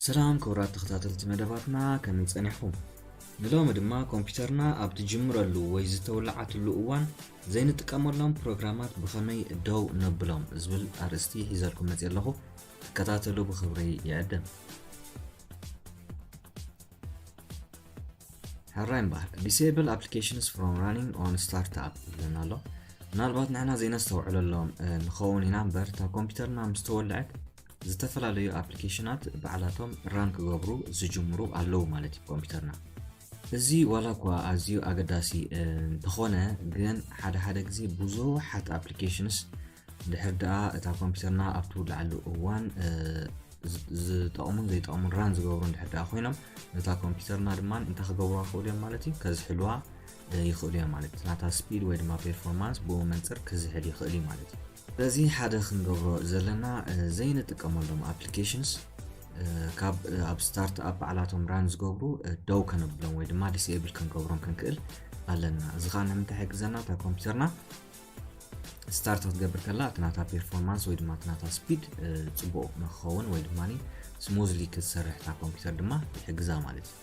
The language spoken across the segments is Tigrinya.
ሰላም ክቡራት ተኸታተልቲ መደባትና፣ ከመይ ጸኒሕኩም? ንሎሚ ድማ ኮምፒውተርና ኣብ ትጅምረሉ ወይ ዝተወለዓትሉ እዋን ዘይንጥቀመሎም ፕሮግራማት ብኸመይ ደው ነብሎም ዝብል ኣርእስቲ ሒዘልኩም መጽእ ኣለኹ። ትከታተሉ ብኽብሪ ይዕድም። ሕራይ እምበኣር፣ disable applications from running on startup ይብለና ኣሎ። ምናልባት ንሕና ዘይነስተውዕለሎም ንኸውን ኢና እምበር፣ እታ ኮምፒውተርና ምስ ተወልዐት ዝተፈላለዩ ኣፕሊኬሽናት ባዕላቶም ራን ክገብሩ ዝጅምሩ ኣለዉ ማለት እዩ ኮምፒውተርና። እዚ ዋላ እኳ ኣዝዩ ኣገዳሲ እንተኾነ፣ ግን ሓደ ሓደ ግዜ ብዙሓት ኣፕሊኬሽንስ ድሕር ደኣ እታ ኮምፒውተርና ኣብ ትውልዓሉ እዋን ዝጠቕሙን ዘይጠቕሙን ራን ዝገብሩ እንድሕር ደኣ ኮይኖም፣ ነታ ኮምፒውተርና ድማ እንታይ ክገብሩዋ ክኽእሉ እዮም ማለት እዩ? ከዝሕልዋ ይኽእሉ እዮም ማለት እዩ። ናታ ስፒድ ወይ ድማ ፐርፎርማንስ ብኡ መንፅር ክዝሕል ይኽእል እዩ ማለት እዩ። ስለዚ ሓደ ክንገብሮ ዘለና፣ ዘይንጥቀመሎም ኣፕሊኬሽንስ ካብ ኣብ ስታርት ኣፕ ባዕላቶም ራን ዝገብሩ ደው ከነብሎም ወይ ድማ ዲስኤብል ክንገብሮም ክንክእል ኣለና። እዚ ከዓ ንምንታይ ይሕግዘና? እታ ኮምፒውተርና ስታርት ክትገብር ከላ እቲ ናታ ፐርፎርማንስ ወይ ድማ እቲ ናታ ስፒድ ፅቡቕ ንክኸውን ወይ ድማ ስሙዝሊ ክትሰርሕ እታ ኮምፒውተር ድማ ይሕግዛ ማለት እዩ።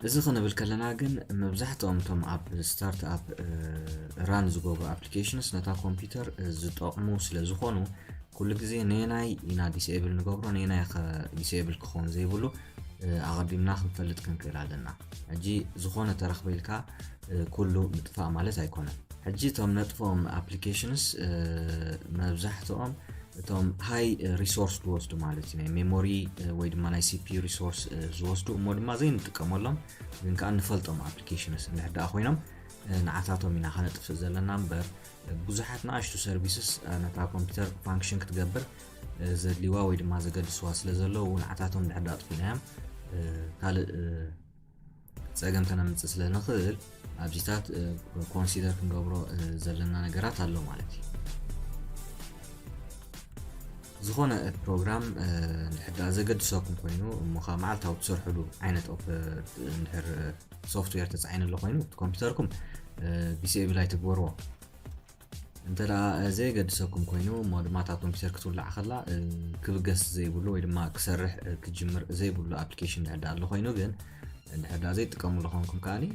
እዚ ክንብል ከለና ግን መብዛሕትኦም እቶም ኣብ ስታርት ኣፕ ራን ዝገብሩ ኣፕሊኬሽንስ ነታ ኮምፒውተር ዝጠቕሙ ስለ ዝኾኑ ኩሉ ግዜ ነየናይ ኢና ዲስኤብል ንገብሮ፣ ነየናይ ከ ዲስኤብል ክኸውን ዘይብሉ ኣቐዲምና ክንፈልጥ ክንክእል ኣለና። ሕጂ ዝኾነ ተረኽበ ኢልካ ኩሉ ምጥፋእ ማለት ኣይኮነን። ሕጂ እቶም ነጥፍኦም ኣፕሊኬሽንስ መብዛሕትኦም እቶም ሃይ ሪሶርስ ዝወስዱ ማለት እዩ፣ ናይ ሜሞሪ ወይ ድማ ናይ ሲፒዩ ሪሶርስ ዝወስዱ እሞ ድማ ዘይንጥቀመሎም ግን ከዓ ንፈልጦም ኣፕሊኬሽንስ እንድሕር ደኣ ኮይኖም ንዓታቶም ኢና ከነጥፍእ ዘለና እምበር ብዙሓት ንኣሽቱ ሰርቪስስ ነታ ኮምፒውተር ፋንክሽን ክትገብር ዘድልይዋ ወይ ድማ ዘገድስዋ ስለ ዘለዉ ንዓታቶም እንድሕር ደኣ ኣጥፊእናዮም ካልእ ፀገም ከነምፅእ ስለ ንኽእል ኣብዚታት ኮንሲደር ክንገብሮ ዘለና ነገራት ኣሎ ማለት እዩ። ዝኾነ ፕሮግራም እንድሕር ደኣ ዘገድሰኩም ኮይኑ እሞ ከዓ መዓልታዊ ትሰርሕሉ ዓይነት እንድሕር ሶፍትዌር ተፃዒኑ ኣሎ ኮይኑ ኮምፒውተርኩም ዲስኤብል ኣይትግበርዎ። እንተ ደኣ ዘየገድሰኩም ኮይኑ እሞ ድማ እታ ኮምፒውተር ክትውላዕ ከላ ክብገስ ዘይብሉ ወይ ድማ ክሰርሕ ክጅምር ዘይብሉ ኣፕሊኬሽን እንድሕር ደኣ ኣሎ ኮይኑ ግን እንድሕር ደኣ ዘይትጥቀምሉ ኮንኩም ከኣኒ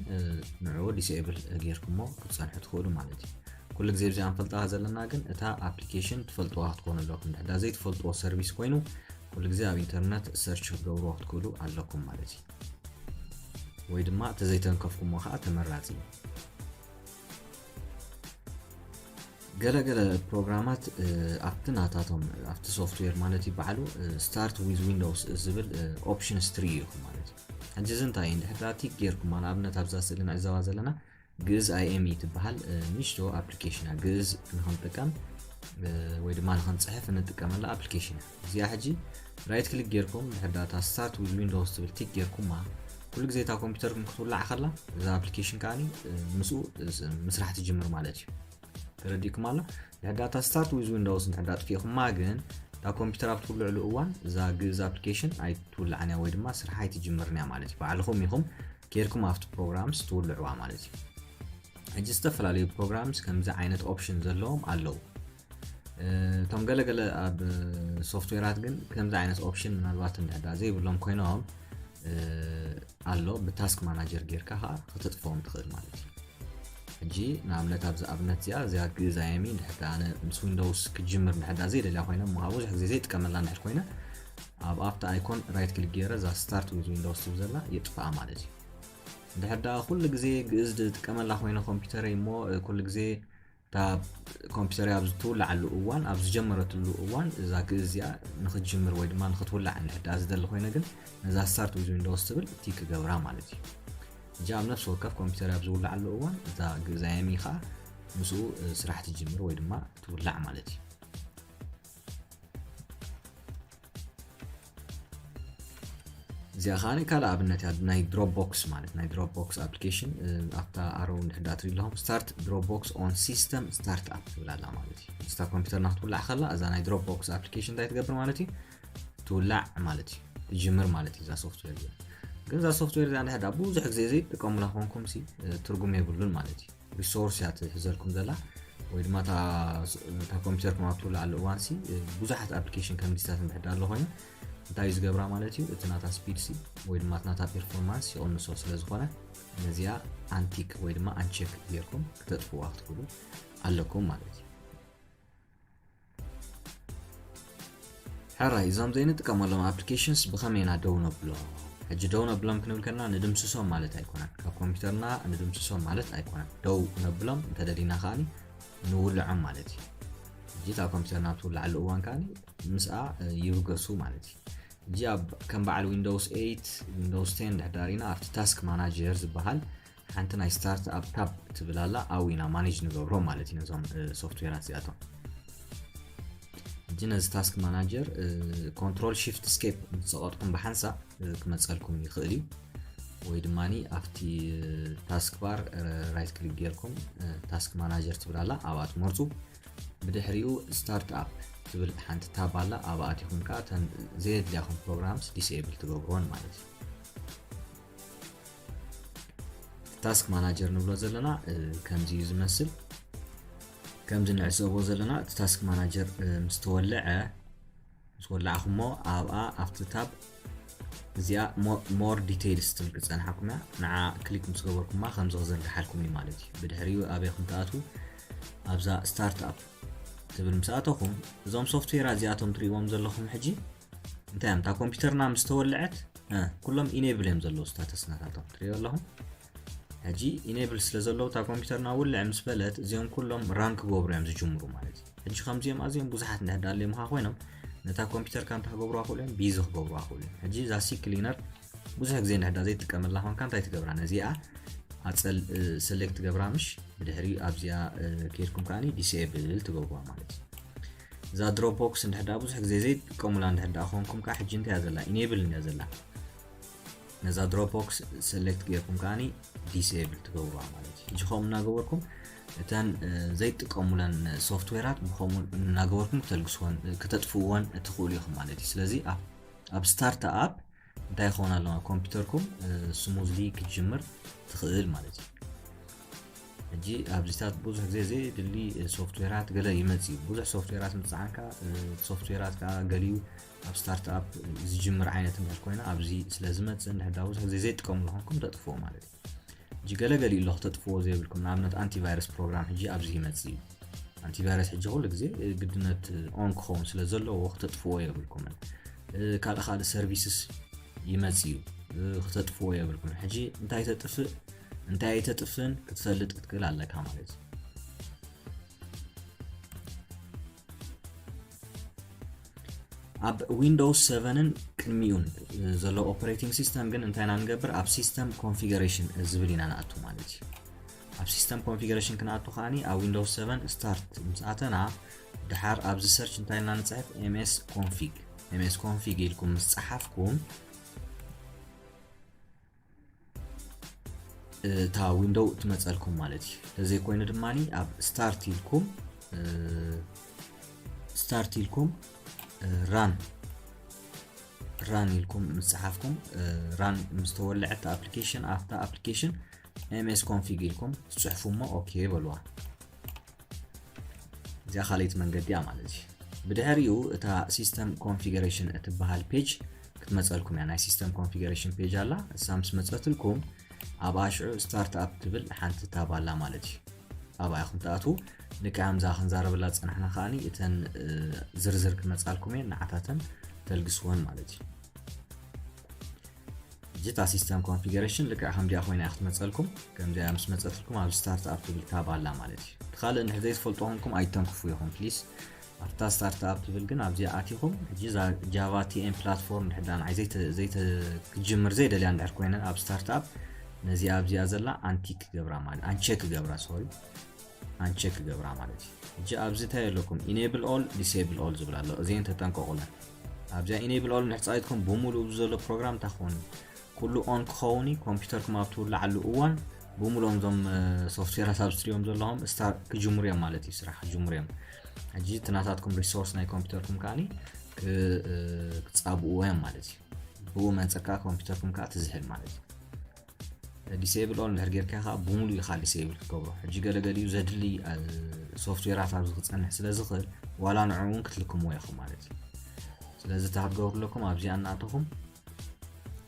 ንዕኡ ዲስኤብል ጌርኩሞ ክትጸንሑ ትኽእሉ ማለት እዩ። ኩሉ ግዜ ብዚኣ ንፈልጣ ዘለና ግን እታ ኣፕሊኬሽን ትፈልጥዋ ክትኮኑ ኣለኩም። እንድሕር ደኣ ዘይትፈልጥዎ ሰርቪስ ኮይኑ ኩሉ ግዜ ኣብ ኢንተርነት ሰርች ክትገብርዎ ክትክእሉ ኣለኩም ማለት እዩ። ወይ ድማ ተዘይተንከፍኩሞ ከዓ ተመራፂ እዩ። ገለገለ ፕሮግራማት ኣብቲ ናታቶም ኣብቲ ሶፍትዌር ማለት ይበዓሉ start with Windows ዝብል ኦፕሽንስ ትርእዩ ኢኹም ማለት እዩ። ሕጂ እዚ እንታይ እዩ? እንድሕር ቲክ ጌርኩማ ንኣብነት ኣብዛ ስእሊ ንዕዘባ ዘለና ግእዝ ኣይኤምኢ ትበሃል ንእሽቶ ኣፕሊኬሽን እያ። ግእዝ ንኽንጥቀም ወይ ድማ ንኽንፅሕፍ እንጥቀመላ ኣፕሊኬሽን እያ። እዚኣ ሕጂ ራይት ክሊክ ጌርኩም ድሕር ዳታ start with Windows ትብል ቲክ ጌርኩማ ኩሉ ግዜ እታ ኮምፒውተርኩም ክትውላዕ ከላ እዛ ኣፕሊኬሽን ከዓኒ ምስኡ ምስራሕ ትጅምር ማለት እዩ። ተረዲእኩም ኣሎ? ድሕር ዳታ start with Windows እንድሕር ኣጥፊእኩማ ግን እታ ኮምፒውተር ኣብ ትውልዕሉ እዋን እዛ ግእዝ ኣፕሊኬሽን ኣይትውላዕን እያ ወይ ድማ ስራሕ ኣይትጅምርን እያ ማለት እዩ። ባዕልኹም ኢኹም ጌርኩም ኣብቲ ፕሮግራምስ ትውልዕዋ ማለት እዩ። ሕጂ ዝተፈላለዩ ፕሮግራምስ ከምዚ ዓይነት ኦፕሽን ዘለዎም ኣለዉ። እቶም ገለገለ ኣብ ሶፍትዌራት ግን ከምዚ ዓይነት ኦፕሽን ምናልባት እንድሕዳ ዘይብሎም ኮይኖም ኣሎ ብታስክ ማናጀር ጌርካ ከዓ ከተጥፍኦም ትኽእል ማለት እዩ። ሕጂ ንኣብነት ኣብዚ ኣብነት እዚኣ እዚኣ ግእዝ ኣይኤምኢ እንድሕዳ ኣነ ምስ ዊንዶውስ ክጅምር እንድሕዳ ዘይደልያ ኮይነ እሞ ብዙሕ ግዜ ዘይጥቀመላ እንድሕር ኮይነ ኣብ ኣብቲ ኣይኮን ራይት ክሊክ ገይረ እዛ start with Windows ትብል ዘላ የጥፍኣ ማለት እዩ። እንድሕር ደኣ ኩሉ ግዜ ግእዝ ዝጥቀመላ ኮይነ ኮምፒውተረይ እሞ ኩሉ ግዜ እታ ኮምፒውተረይ ኣብ ዝትውልዓሉ እዋን ኣብ ዝጀመረትሉ እዋን እዛ ግእዝ እዚኣ ንክትጅምር ወይ ድማ ንክትውላዕ እንድሕር ደኣ ዝደሊ ኮይነ ግን ነዛ start with Windows ትብል ቲክ ክገብራ ማለት እዩ። ሕጂ ኣብ ነፍሲ ወከፍ ኮምፒውተረይ ኣብ ዝውልዓሉ እዋን እዛ ግእዝ ኣይኤምኢ ከዓ ምስኡ ስራሕ ትጅምር ወይ ድማ ትውላዕ ማለት እዩ። እዚኣ ከዓ ካልእ ኣብነት እያ ናይ ድሮፕቦክስ ማለት ናይ ድሮፕቦክስ ኣፕሊኬሽን ኣብታ ኣሮው እንድሕር ደኣ ትርኢ ኣለኹም start Dropbox on system startup ትብል ኣላ ማለት እዩ። ምስታ ኮምፒውተርና ክትውላዕ ከላ እዛ ናይ ድሮፕቦክስ ኣፕሊኬሽን እንታይ ትገብር ማለት እዩ? ትውላዕ ማለት እዩ። ትጅምር ማለት እዩ እዛ ሶፍትዌር እዚኣ። ግን እዛ ሶፍትዌር እዚኣ እንድሕር ደኣ ብዙሕ ግዜ ዘይትጥቀሙላ ኮንኩም ሲ ትርጉም የብሉን ማለት እዩ። ሪሶርስ እያ ትሕዘልኩም ዘላ ወይ ድማ እታ ኮምፒውተርኩም ኣብ ትውልዓሉ እዋንሲ ብዙሓት ኣፕሊኬሽን ከም ዲስታት እንድሕዳ ኣሎ ኮይኑ እንታይ እዩ ዝገብራ ማለት እዩ? እቲ ናታ ስፒድሲ ወይ ድማ እቲ ናታ ፐርፎርማንስ ይቕንሶ። ስለ ዝኾነ ነዚኣ ኣንቲክ ወይ ድማ ኣንቸክ ጌርኩም ክተጥፍዋ ክትክእሉ ኣለኩም ማለት እዩ። ሕራይ እዞም ዘይንጥቀመሎም ኣፕሊኬሽንስ ብኸመይና ደው ነብሎም? ሕጂ ደው ነብሎም ክንብል ከና ንድምስሶም ማለት ኣይኮነን። ካብ ኮምፒውተርና ንድምስሶም ማለት ኣይኮነን። ደው ነብሎም እንተደሊና ከዓኒ ንውልዖም ማለት እዩ። ሕጂ እታ ኮምፒውተርና ኣብ ትውልዓሉ እዋን ከዓኒ ምስኣ ይብገሱ ማለት እዩ። ሕጂ ኣብ ከም በዓል ዊንዶውስ ኤይት ዊንዶውስ ቴን ድሕዳር ኢና ኣብቲ ታስክ ማናጀር ዝበሃል ሓንቲ ናይ ስታርት ኣፕ ታብ ትብል ኣላ። ኣብኡ ኢና ማኔጅ ንገብሮ ማለት እዩ ነዞም ሶፍትዌራት እዚኣቶም። ሕጂ ነዚ ታስክ ማናጀር ኮንትሮል ሺፍት ስኬፕ ምስ ጸቐጥኩም ብሓንሳእ ክመጸልኩም ይኽእል እዩ። ወይ ድማ ኣብቲ ታስክ ባር ራይት ክሊክ ጌርኩም ታስክ ማናጀር ትብል ኣላ ኣብኣ ትመርጹ። ብድሕሪኡ ስታርት ኣፕ ትብል ሓንቲ ታብ ኣላ ኣብኣ ኣቲኹም ከዓ እተን ዘየድልያኹም ፕሮግራምስ ዲስኤብል ትገብርዎን ማለት እዩ። ታስክ ማናጀር ንብሎ ዘለና ከምዚ እዩ ዝመስል። ከምዚ ንዕዘቦ ዘለና እቲ ታስክ ማናጀር ምስ ተወልዐ ምስ ወላዕኹሞ ኣብኣ ኣብቲ ታብ እዚኣ ሞር ዲቴይልስ ትብል ክፀንሓኩም እያ። ንዓ ክሊክ ምስ ገበርኩማ ከምዚ ክዘርግሓልኩም እዩ ማለት እዩ። ብድሕሪኡ ኣበይ ከም ትኣትዉ ኣብዛ ስታርት ኣፕ ትብል ምስ ኣተኹም እዞም ሶፍትዌራት እዚኣቶም ትርእይዎም ዘለኹም ሕጂ እንታይ እዮም እታ ኮምፒውተርና ምስ ተወልዐት ኩሎም ኢኔብል እዮም ዘለዉ ስታተስ ናታቶም ትርእዮ ኣለኹም። ሕጂ ኢኔብል ስለ ዘለዉ እታ ኮምፒውተርና ውልዕ ምስ በለት እዚኦም ኩሎም ራን ክገብሩ እዮም ዝጅምሩ ማለት እዩ። ሕጂ ከምዚኦም ኣዝዮም ብዙሓት እንድሕር ኣለሙኻ ኮይኖም ነታ ኮምፒውተርካ እንታይ ክገብሩዋ ክእሉ እዮም ቢዚ ክገብሩዋ ክእሉ እዮም። ሕጂ እዛ ሲ ክሊነር ብዙሕ ግዜ እንድሕር ዘይትጥቀመላ ኮንካ እንታይ ትገብራ ነዚኣ ኣፀል ሰሌክት ገብራ ምሽ ብድሕሪ ኣብዚኣ ከይድኩም ከዓኒ ዲስኤብል ትገብሩዋ ማለት እዩ። እዛ ድሮፕ ቦክስ እንድሕር ብዙሕ ግዜ ዘይትጥቀሙላ እንድሕር ኮንኩም ከዓ ሕጂ እንታይ እያ ዘላ ኢኔብል እያ ዘላ። ነዛ ድሮፕ ቦክስ ሰሌክት ጌርኩም ከዓኒ ዲስኤብል ትገብሩዋ ማለት እዩ። ሕጂ ከምኡ እናገበርኩም እተን ዘይትጥቀሙለን ሶፍትዌራት ብከምኡ እናገበርኩም ክተልግስወን ክተጥፍእወን ትኽእሉ ኢኹም ማለት እዩ። ስለዚ ኣብ ስታርት ኣፕ እንታይ ይኸውን ኣለዋ ኮምፒውተርኩም ስሙዝሊ ክትጅምር ትኽእል ማለት እዩ። ሕጂ ኣብዚታት ብዙሕ ግዜ ዘይድሊ ሶፍትዌራት ገለ ይመጽእ እዩ። ብዙሕ ሶፍትዌራት ምጽዓንካ ሶፍትዌራት ከዓ ገሊኡ ኣብ ስታርት ኣፕ ዝጅምር ዓይነት እንድሕር ኮይና ኣብዚ ስለ ዝመጽእ እንድሕር ብዙሕ ግዜ ዘይጥቀሙሉ ኮንኩም ተጥፍዎ ማለት እዩ። ሕጂ ገለ ገሊኡ ኣሎ ክተጥፍዎ ዘይብልኩም ንኣብነት ኣንቲቫይረስ ፕሮግራም ሕጂ ኣብዚ ይመጽእ እዩ። ኣንቲቫይረስ ሕጂ ኩሉ ግዜ ግድነት ኦን ክኸውን ስለ ዘለዎ ክተጥፍዎ የብልኩምን። ካልእ ካልእ ሰርቪስስ ይመጽእ እዩ ክተጥፍዎ የብልኩም። ሕጂ እንታይ ተጥፍእ እንታይ ኣይተጥፍእን ክትፈልጥ ክትክእል ኣለካ ማለት እዩ። ኣብ ዊንዶውስ ሰቨንን ቅድሚኡን ዘሎ ኦፐሬቲንግ ሲስተም ግን እንታይ ኢና ንገብር ኣብ ሲስተም ኮንፊገሬሽን ዝብል ኢና ንኣቱ ማለት እዩ። ኣብ ሲስተም ኮንፊገሬሽን ክንኣቱ ከዓኒ ኣብ ዊንዶውስ ሰቨን ስታርት ምስ ኣተና ድሓር ኣብዚ ሰርች እንታይ ኢልና ንፅሕፍ ኤምኤስ ኮንፊግ ኤምኤስ ኮንፊግ ኢልኩም ምስ ፀሓፍኩም እታ ዊንዶው ትመፀልኩም ማለት እዩ። ተዘይኮይኑ ድማ ኣብ ስታርት ኢልኩም ስታርት ኢልኩም ራን ራን ኢልኩም ምስ ፀሓፍኩም ራን ምስ ተወለዐት ኣፕሊኬሽን ኣብታ ኣፕሊኬሽን ኤምኤስ ኮንፊግ ኢልኩም ትፅሕፉ እሞ ኦኬ በልዋ። እዚኣ ካልኣይቲ መንገዲ እያ ማለት እዩ። ብድሕሪኡ እታ ሲስተም ኮንፊገሬሽን እትበሃል ፔጅ ክትመፀልኩም እያ። ናይ ሲስተም ኮንፊገሬሽን ፔጅ ኣላ። እሳ ምስ መፀትልኩም ኣብኣ ሽዑ ስታርት ኣፕ ትብል ሓንቲ ታብ ኣላ ማለት እዩ። ኣብኣ ኢኹም ትኣትዉ። ልክዕ ከምዛ ክንዛረበላ ዝፀናሕና ከዓኒ እተን ዝርዝር ክመፃልኩም እየን ንዓታተን ተልግስወን ማለት እዩ። ሕጂ እታ ሲስተም ኮንፊገሬሽን ልክዕ ከምዚኣ ኮይና እያ ክትመፀልኩም። ከምዚኣ ምስ መፀትልኩም ኣብ ስታርት ኣፕ ትብል ታብ ኣላ ማለት እዩ። እቲ ካልእ እንድሕር ዘይትፈልጡ ኮንኩም ኣይተንክፉ ኢኹም ፕሊስ። ኣብታ ስታርት ኣፕ ትብል ግን ኣብዚኣ ኣቲኹም ሕጂ እዛ ጃቫ ቲኤም ፕላትፎርም እንድሕር ዳ ንዓይ ዘይተ- ዘይተ- ክጅምር ዘይደልያ እንድሕር ኮይነ ኣብ ስታርት ኣፕ ነዚኣ ኣብዚኣ ዘላ ኣንቲ ክገብራ ማለት ኣንቸክ ክገብራ ሶሪ ኣንቸክ ክገብራ ማለት እዩ። ሕጂ ኣብዚ እንታይ ኣለኩም ኢኔብል ኦል ዲሴብል ኦል ዝብል ኣሎ። እዚአን ተጠንቀቑለን። ኣብዚኣ ኢኔብል ኦል እንድሕር ፃኢትኩም ብሙሉእ ኣብዚ ዘሎ ፕሮግራም እንታይ ክኸውን ኩሉ ኦን ክኸውን እዩ። ኮምፒውተርኩም ኣብ ትውልዓሉ እዋን ብሙሉኦም እዞም ሶፍትዌራት ኣብ ስትሪዮም ዘለኹም ስታር ክጅምሩ እዮም ማለት እዩ። ስራሕ ክጅምሩ እዮም። ሕጂ እቲ ናታትኩም ሪሶርስ ናይ ኮምፒውተርኩም ከዓኒ ክ- ክፃብእዎ እዮም ማለት እዩ። ብኡ መንፅር ከዓ ኮምፒውተርኩም ከዓ ትዝሕል ማለት እዩ። disable all እንድሕር ጌርካ ከዓ ብምሉእ ኢኻ disable ክትገብሮ። ሕጂ ገለገሊኡ ዘድሊ ሶፍትዌራት ኣብዚ ክፀንሕ ስለ ዝኽእል ዋላ ንዕኡ እውን ክትልክምዎ ኢኹም ማለት እዩ። ስለዚ እንታይ ክትገብሩ ኣለኩም? ኣብዚኣ እናኣተኹም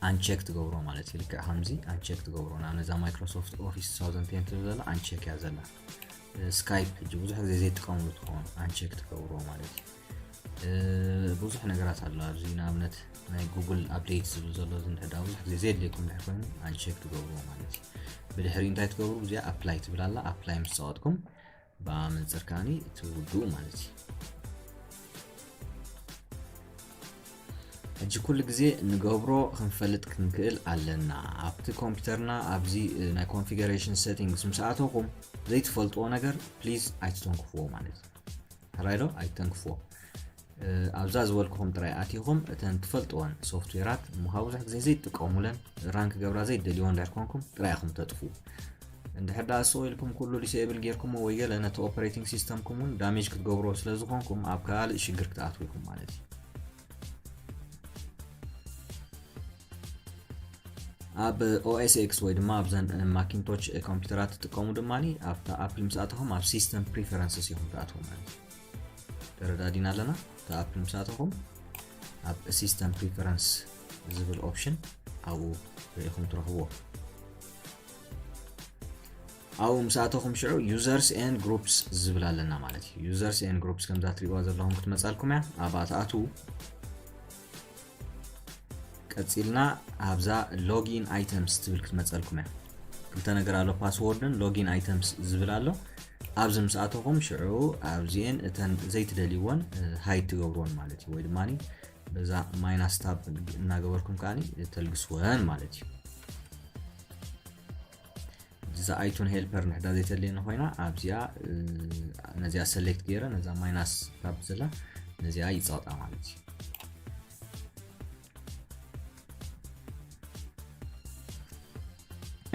uncheck ትገብሮ ማለት እዩ። ልክዕ ከምዚ uncheck ትገብሮ። ንኣብነት እዛ Microsoft Office two thousand ten ትብል ዘላ uncheck እያ ዘላ። ስካይፕ ሕጂ ብዙሕ ግዜ ዘይትጥቀምሉ ትኾኑ uncheck ትገብሮ ማለት እዩ። ብዙሕ ነገራት ኣሎ ኣብዚ። ንኣብነት ናይ ጉግል update ዝብል ዘሎ እዚ እንድሕር ብዙሕ ግዜ ዘየድልየኩም እንድሕር ኮይኑ uncheck ትገብርዎ ማለት እዩ። ብድሕሪ እንታይ ትገብሩ? እዚኣ apply ትብል ኣላ። Apply ምስ ጸወጥኩም ብኣ መንጽር ከዓኒ ትውድኡ ማለት እዩ። ሕጂ ኩሉ ግዜ ንገብሮ ክንፈልጥ ክንክእል ኣለና። ኣብቲ ኮምፒውተርና ኣብዚ ናይ configuration settings ምስ ኣተኹም ዘይትፈልጥዎ ነገር please ኣይትተንክፍዎ ማለት እዩ። ሕራይ ዶ? ኣይተንክፍዎ። ኣብዛ ዝበልኩኹም ጥራይ ኣቲኹም እተን ትፈልጥወን ሶፍትዌራት እሞ ካብ ብዙሕ ግዜ ዘይትጥቀሙለን ራን ክገብራ ዘይደልይዎ እንድሕር ኮንኩም ጥራይ ኢኹም ተጥፍኡ። እንድሕር ደኣ ስቕ ኢልኩም ኩሉ disable ጌርኩሞ ወይ ገለ ነቲ ኦፐሬቲንግ ሲስተምኩም እውን damage ክትገብርዎ ስለ ዝኾንኩም ኣብ ካልእ ሽግር ክትኣትዉ ኢኹም ማለት እዩ። ኣብ OS X ወይ ድማ ኣብዘን Macintosh ኮምፒውተራት ትጥቀሙ ድማ ኣብታ ኣፕል ምስ ኣተኹም ኣብ system preferences ኢኹም ትኣትዉ ማለት እዩ። ተረዳዲና ኣለና። እታ ኣፕል ምስ ኣተኹም ኣብ system preference ዝብል ኦፕሽን ኣብኡ ኢኹም ትረኽብዎ። ኣብኡ ምስ ኣተኹም ሽዑ users and groups ዝብል ኣለና ማለት እዩ። Users and groups ከምዛ ትሪእዋ ዘለኹም ክትመጻልኩም እያ። ኣብኣ ትኣትዉ። ቀጺልና ኣብዛ login items ትብል ክትመጸልኩም እያ። ክልተ ነገር ኣሎ፣ ፓስዎርድን login items ዝብል ኣሎ። ኣብዚ ምስ ኣተኹም ሽዑ ኣብዚኤን እተን ዘይትደልይወን hide ትገብርወን ማለት እዩ። ወይ ድማ በዛ ማይናስ ታብ እናገበርኩም ከዓኒ ተልግስወን ማለት እዩ። እዛ ኣይቱን ሄልፐር ንሕዳ ዘይተድልየኒ ኮይና ኣብዚኣ ነዚኣ ሰሌክት ገይረ ነዛ ማይናስ ታብ ዘላ ነዚኣ ይፀቕጣ ማለት እዩ።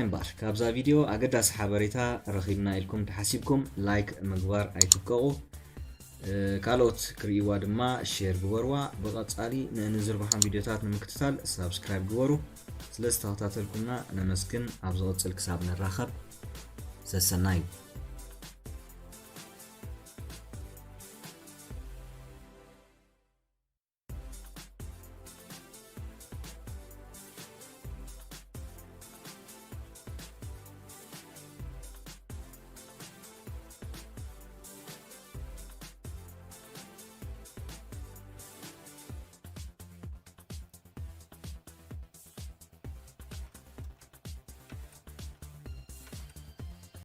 እምበር ካብዛ ቪድዮ ኣገዳሲ ሓበሬታ ረኺብና ኢልኩም ተሓሲብኩም ላይክ ምግባር ኣይትብቀቑ። ካልኦት ክርእይዋ ድማ ሼር ግበርዋ። ብቐጻሊ ንእንዝርግሖም ቪድዮታት ንምክትታል ሳብስክራይብ ግበሩ። ስለ ዝተኸታተልኩምና ነመስግን። ኣብ ዝቕጽል ክሳብ ንራኸብ ሰሰናዩ።